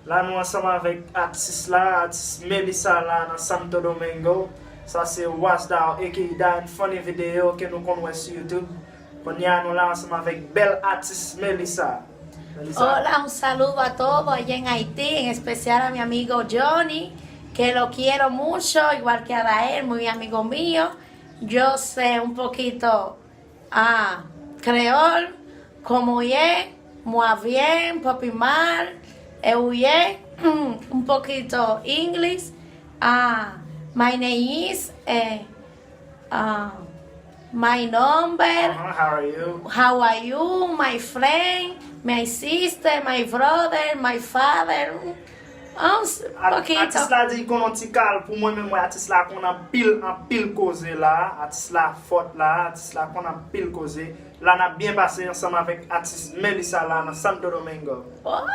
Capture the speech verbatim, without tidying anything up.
La nou ansanm avèk atis la, atis Melissa la nan Santo Domingo. Sa se Wasdao aka Diane Funny Video ke nou konn wè sou YouTube. Kounye a nou la ansanm avèk bèl atis Melissa. Melissa. Hola, un saludo a todos allá en Haití, en especial a mi amigo Johnny, que lo quiero mucho, igual que a Dael, muy amigo mío. Yo sé un poquito ah, creol, como ye, muy bien, papi mal, eu ye, un poquito English. Ah, my name is eh, ah, my number. Uh-huh. How are you? How are you, my friend, my sister, my brother, my father? Un At- poquito. Atis la di l konn yon ti kal. Pou mwen menm, mwen atis la konn anpil anpil koze la. Atis la fòt la, atis la konn anpil koze. La n ap byen pase ansanm avèk atis Melissa la nan Santo Domingo. Oh,